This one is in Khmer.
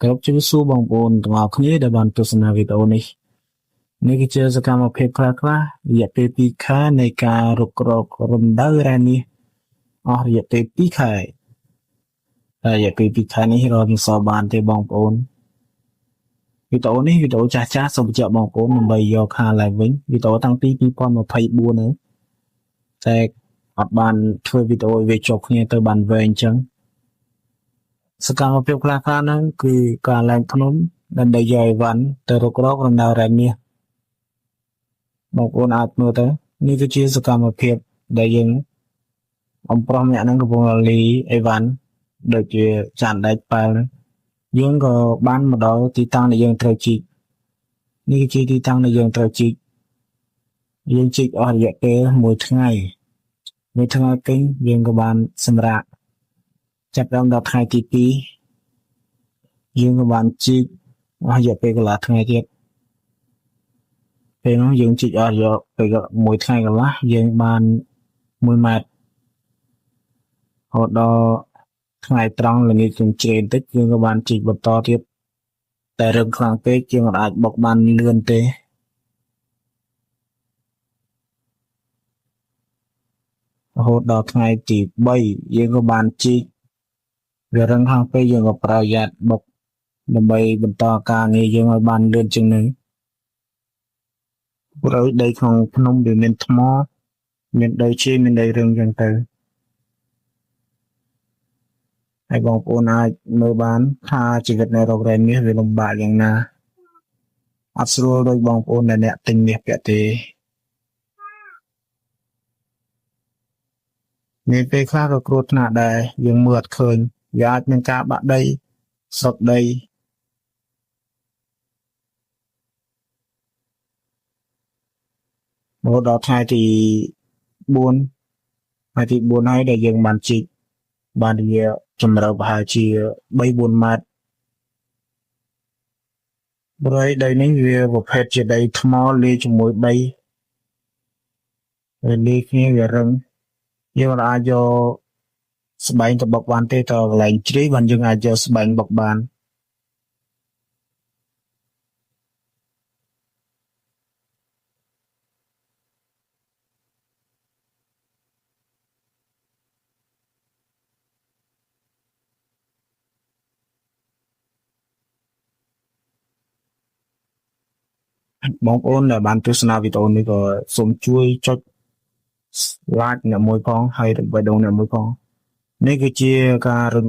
គោរពជំរាបសួរបងប្អូនទាំងអស់គ្នាដែលបានទស្សនាវីដេអូនេះនេះគឺជាសកម្មភាពខ្លះៗរយៈពេល2ខែនៃការរុករករណ្ដៅរ៉ែមាសអស់រយៈពេល2ខែតែរយៈពេល2ខែនេះរកមិនសូវបានទេបងប្អូនវីដេអូនេះវីដេអូចាស់ៗសូមបញ្ជាក់បងប្អូនដើម្បីយកខាឡើងវិញវីដេអូតាំងពី2024ហ្នឹងតែអត់បានធ្វើវីដេអូឲ្យវាជាប់គ្នាទៅបានវែងអញ្ចឹង សកម្មភាពខ្លះៗហ្នឹងគឺការឡើងភ្នំដើម្បីយកអីវ៉ាន់ទៅរុករករណ្ដៅរ៉ែមាសបងប្អូនអាចមើលទៅនេះគឺជាសកម្មភាពដែលយើងអំប្រុសម្នាក់ហ្នឹងកំពុងលីអីវ៉ាន់ដូចជាចានដែកប៉ែលហ្នឹងយើងក៏បានមកដល់ទីតាំងដែលយើងត្រូវជីកនេះគឺជាទីតាំងដែលយើងត្រូវជីកយើងជីកអស់រយៈពេល1ថ្ងៃមួយថ្ងៃពេញយើងក៏បានសម្រាកចាប់ដើមដល់ថ្ងៃទី2យើងក៏បានជីកអស់រយៈពេលកន្លះថ្ងៃទៀតពេលនោះយើងជីកអស់រយៈពេល1ថ្ងៃកន្លះយើងបាន1ម៉ែត្ររហូតដល់ថ្ងៃត្រង់ល្ងាចជាងជ្រេនតិចយើងក៏បានជីកបន្តទៀតតែរឹងខ្លាំងពេកយើងអាចបុកបានលឿនទេរហូតដល់ថ្ងៃទី3យើងក៏បានជីកវារឹងខ្លាំងពេកយើងក៏ប្រើយ៉ាត់បុកដើម្បីបន្តការងារយើងឲ្យបានលឿនជាងនេះព្រោះដីក្នុងភ្នំវាមានថ្មមានដីជីមានដីរឹងចឹងទៅហើយបងប្អូនអាចមើលបានថាជីវិតនៅរករ៉ែមាសវាលំបាកយ៉ាងណាអត់ស្រួលដូចបងប្អូនដែលអ្នកទិញមាសពាក់ទេមានពេលខ្លះក៏គ្រោះថ្នាក់ដែរយើងមើលអត់ឃើញវាអាចមានការបាក់ដីស្រុកដីរហូតដល់ថ្ងៃទី4ថ្ងៃទី4ហើយដែលយើងបានជីកបានវាជម្រៅប្រហែលជា3-4ម៉ែត្រព្រោះដីនេះវាប្រភេទជាដីថ្មលាយជាមួយដីវាលាយគ្នាវារឹងយើងអាចយកស្បែងទៅបុកបានទេតកន្លែងជ្រាយបានយើងអាចយកស្បែងបុកបានបងប្អូនដែលបានទស្សនាវីដេអូនេះក៏សូមជួយចុច like អ្នកមួយផងហើយបេះដូងអ្នកមួយផងនេះគឺជាការ